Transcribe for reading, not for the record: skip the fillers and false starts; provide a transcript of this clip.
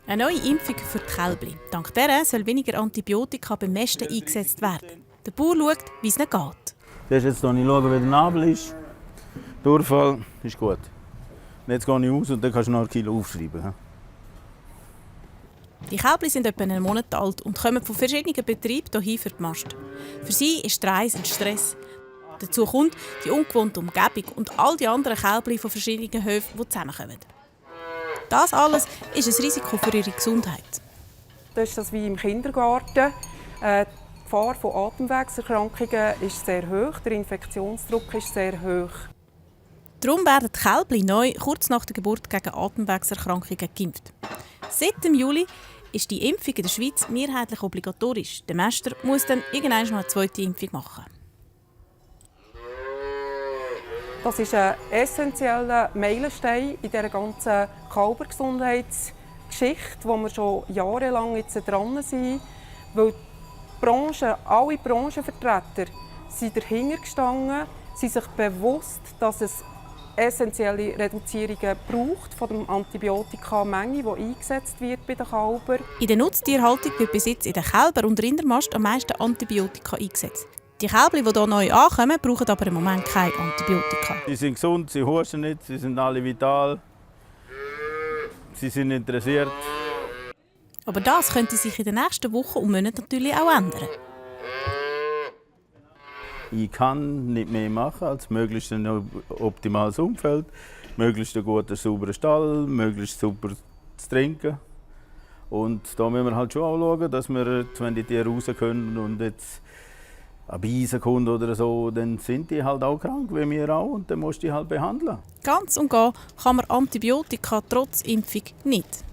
Eine neue Impfung für die Kälbli. Dank dieser soll weniger Antibiotika beim Mästen eingesetzt werden. Der Bauer schaut, wie es nicht geht. Jetzt schauen, wie der Nabel ist. Durchfall ist gut. Und jetzt gehe ich raus und dann kannst du noch ein Kilo aufschreiben. Die Kälbli sind etwa einen Monat alt und kommen von verschiedenen Betrieben hierher für die Mast. Für sie ist die Reise ein Stress. Dazu kommt die ungewohnte Umgebung und all die anderen Kälbli von verschiedenen Höfen, die zusammenkommen. Das alles ist ein Risiko für ihre Gesundheit. Das ist das wie im Kindergarten. Die Gefahr von Atemwegserkrankungen ist sehr hoch, der Infektionsdruck ist sehr hoch. Darum werden die Kälbli neu kurz nach der Geburt gegen Atemwegserkrankungen geimpft. Seit dem Juli ist die Impfung in der Schweiz mehrheitlich obligatorisch. Der Mäster muss dann irgendwann noch eine zweite Impfung machen. Das ist ein essentieller Meilenstein in dieser ganzen Kälbergesundheitsgeschichte, wo wir schon jahrelang jetzt dran sind. Weil alle Branchenvertreter sind dahinter gestanden, sind sich bewusst, dass es essentielle Reduzierungen braucht von der Antibiotikamenge, die eingesetzt wird bei den Kälbern. In der Nutztierhaltung wird bis jetzt in der Kälber- und Rindermast am meisten Antibiotika eingesetzt. Die Kälbli, die hier neu ankommen, brauchen aber im Moment keine Antibiotika. Sie sind gesund, sie husten nicht, sie sind alle vital, sie sind interessiert. Aber das könnte sich in den nächsten Wochen und Monaten natürlich auch ändern. Ich kann nicht mehr machen als möglichst ein optimales Umfeld, möglichst einen guten, sauberen Stall, möglichst super zu trinken. Und da müssen wir halt schon auch schauen, dass wir, wenn die Tiere raus können und jetzt ein Beisen kommt oder so, dann sind die halt auch krank, wie wir auch, und dann musst du die halt behandeln. Ganz und gar kann man Antibiotika trotz Impfung nicht.